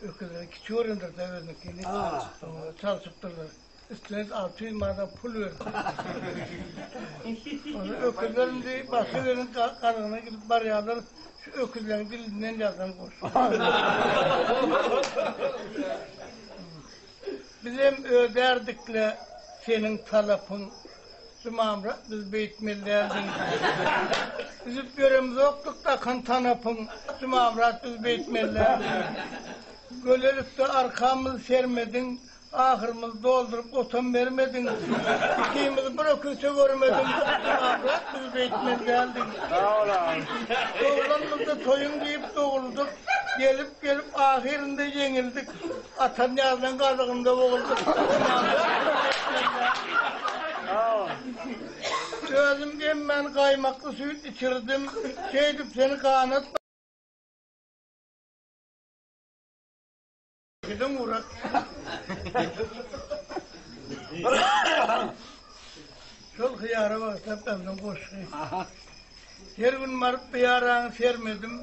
Öküzleri kiçi göründir-de özüniňkini. Çalşypdyrlar. Üstüne 600 manat pul berdi. Onda öküzler indi başga biriniň gazygyna gidip barýarlar. Şu öküzleriň dilinden ýazan goşgy. Bizem ödärdik-le seniň talapyň. Jumamyrat biz beýtmeli däldiň. Üzüp ýöremzokdyk dakan tanapyň. Jumamyrat biz beýtmeli däldiň. Gölelikde arkamyzy sermediň. Ahyrymyzy dolduryp otam bermediň. Ikimizi bir öküzçe görmediň. Jumamyrat biz beýtmeli däldiň. Doglanymyzda toýuň diýip doguldyk. Gelip-gelip ahyrynda ýeňildik. Atanýazlaň gazygynda boguldyk. Özüm emmän gaýmakly süýt içirdim. Şeýdip seni ganat. Gidiň urak. Şol hyýara bagyşlap ýazylan goşgy. Her gün baryp bu ýaraňy sermedim,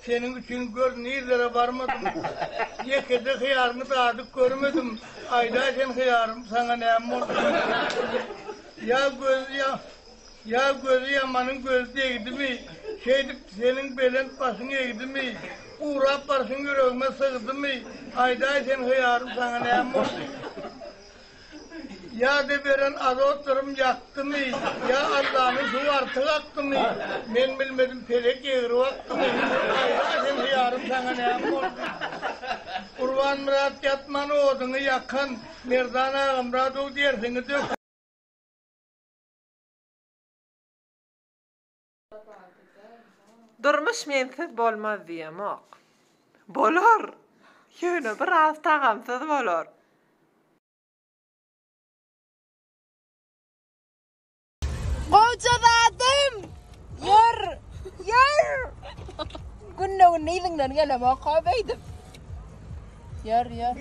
Seniň üçin gör nirlere barmadym. Ýekeje hyýaryňy dadyp görmedim, Aýdaý sen hyýarym, saňa näme boldy? Ýa gözi ýa gözi ýamanyň gözi degdimi, Şeýdip seniň belent başyň egdimi, Gurap barşyň ýüregime sygdymy, Aýdaý sen hyýarym, saňa näme boldy? Ýa-da beren azotlarym ýakdymy, ýa Allanyň suwy artyk akdymy, men bilmedim pelek egri bakdymy, aýda sen hyýarym saňa näme boldy? Gurbanmyrat ýatman oduňy ýakan, Merdan Agamyradow dersiňi döken. Durmuş mensiz bolmaz diýemok. Bolar! Ýöne biraz tagamsyz bolar. Gowja zadym! Ýör! Ýör! Günde-günde yzyňdan gelemok-ha beýdip. Ýör, ýör.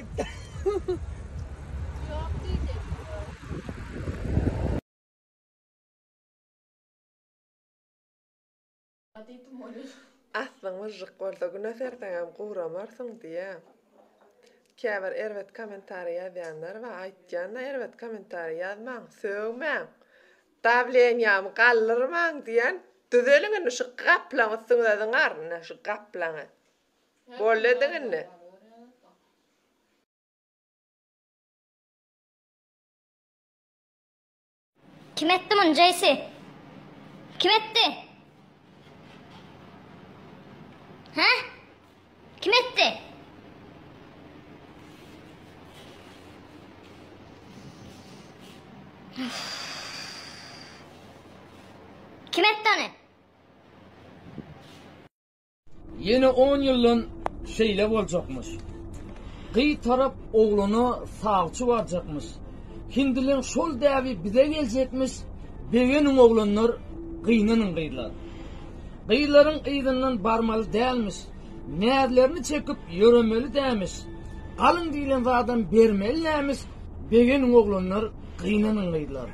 Ýok diýdi. Aslyň myžžyk bolsa güne serseňem guramarsyň diýä. Käbir erbet kommentariý ýazýanlar bar, aýtýan-da erbet kommentariý ýazmaň, sögmäň, dawleniýamy galdyrmaň diýen. Düzeliň indi şu gaplaňy üstüňize zyňaryn ine şu gaplaňy. Boldy ediň indi. Kim etdi muny Jeýsi? Kim etdi? Hä? Kim etdi? Kim etdi ony? Ýene on ýyldan şeýle boljakmyş. Gyz tarap oglana sawçy barjakmyş. Hindileň şol däbi bize geljekmiş, begeniň oglanlar, gynanyň gyzlar. Gyzlaryň yzyndan barmaly dälmiş, näzlerini çekip ýöremeli dämiş, galyň diýlen zadam bermeli dämiş, begeniň oglanlar, gynanyň gyzlar.